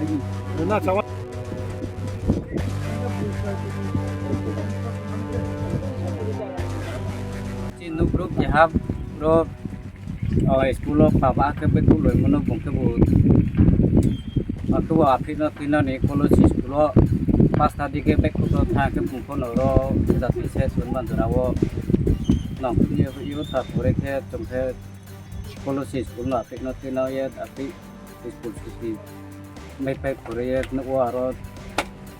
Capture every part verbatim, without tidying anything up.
Chini nukruk keha rok o school o paba khe bekhuk loimano bung khe bo. Abo aphikno twinani college school o pasta dige bekhuk no thang khe bung phano ro jati se thun manjora o nong yo ta pore khe chwng khe college school no aphikno twina ye aphik school suti mai pai khore ye nugo aro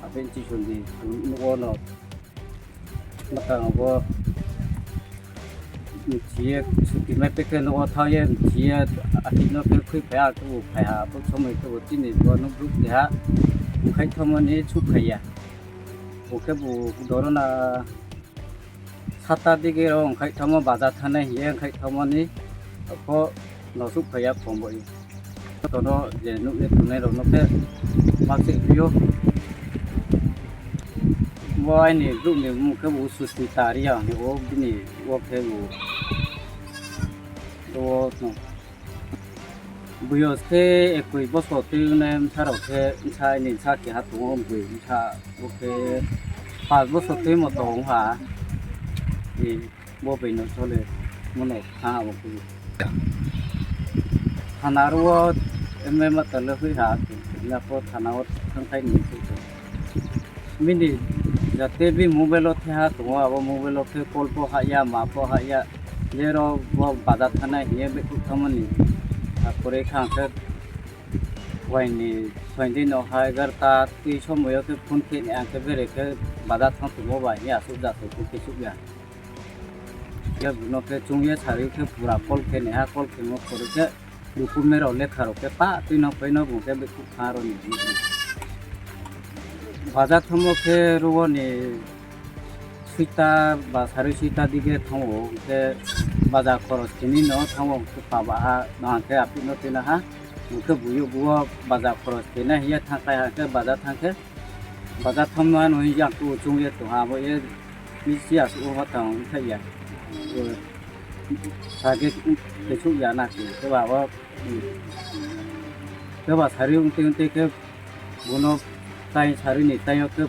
aphik chisundi nugo no. Mwkhang bo mchiye suti mai pekhe no thang ye mchiye akhino khe khui phai a tu phai ha bo somoi khe bo tini bo no bruk te ha khai thomoni chu phai ya. Bo khe bo dorona sata dige ro khai thomo baja thane hiye khai thomoni ko no chu phai ya phombo. Tono je nukni tongnai rokno khe makchek phio. Bo aini bwrwkni bumung khe bo Susmita Reang hinwi o bini o khe bo. O buyos khe ekoi bosor twi wngnai bwsarok khe bwsa aini bwsa keha tongo bwrwi bwsa o khe panch bosor twi mo tong wngkha. Bo bai no chole mono kha abo khe. Thana ro M M A tole hui ha na ko thana o thang khai ni. Bini jate bi mobile o the ha tongo abo mobile o khe call pho ha ya ma pho ha ya. Jero bo bazar thana hiye be kuk thamani. Akore kha khe waini soindi no ha egarta twi somoyo khe phone khe ni ang khe bere khe bazar thang tongo ba hiya asuk ja khe khe suk ya. Khe buno khe chwngye sari khe pura call khe neha call khe mo khoro khe document rok lekha rok khe pa twi no phai no bo khe bikhu kha rw ni. Bajar thango khe rw ni suita ba sari suita dige thango khe bajar khoros tini no thango khe pa ba ha no khe aphi no twi na ha bo khe buyo buo bajar khoros twi na hiya thang khai ha khe bajar thang khe bajar thang no ano yang ku chwngye tong ha bo ye. Bisi asuk o tong wngkha ya. Sage kechuk ya na khe keba o keba sari wngte wngte khe bono tai sari ni tai o khe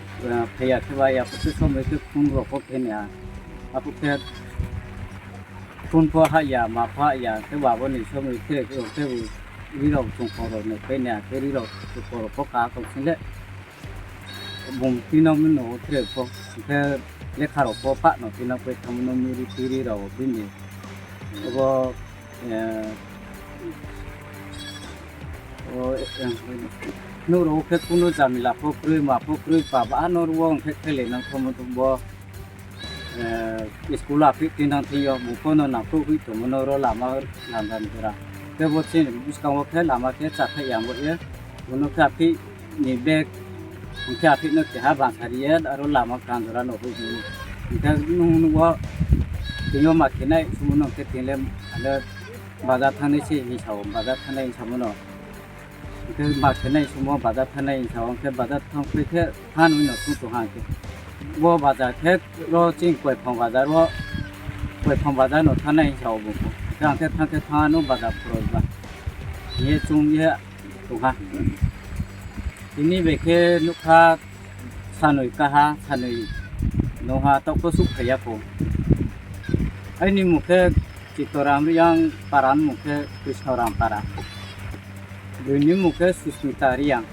phaiya khe ba ya khe somoi khe phone rok khe ni a. Apo khe phone pho ha ya ma pho ha ya khe ba bo ni somoi khe khe khe ri rok chung koro ni khe ni a khe ri rok chung koro pho ka ko sile. Bung tino mino tre ko khe lekha rok ko pa no tino khe tamo no miri tiri rok bini. Obo, eh, o, eh, no ro khe kuno jamila pho kroi ma pho kroi pa ba no ro khe khele nang tamo bo. Eh, school a phik tin thang thing yo, mung phano nang phuk hui tongmano ro lama lam lam jora. Tei bo chini bwskango khe lama khe cha thai yang bo ye. Bono khe aphik ni bag, hwnkhe aphik no keha bang sari ye, aro lama kan jora no hui tong. Hwnkhe nung nung o tini o ma khe nai sumo no hwnkhe tini le ale bazar thang nai se hinwi sao, bazar thang nai hinwi samo no. Hwnkhe ma khenai sumo bazar thanai hinwi sao, hwnkhe bazar thang phai khe thanwi no sung tong ha hwnkhe. Bo bazar khe ro chini Koiphang bazar o, Koiphang bazar no thanai hinwi sao bo. Hwnkhe ang khe thang khe thang ano bazar khorok ba. Ye chwng ye tong ha. Tini bai khe nukha sanwi kaha, sanwi nokha tokto suk phaiya kho. Aini mung khe Chitoram Reang, para ni mung khe Krishnaram para. Bwrwini mung khe Susmita Reang.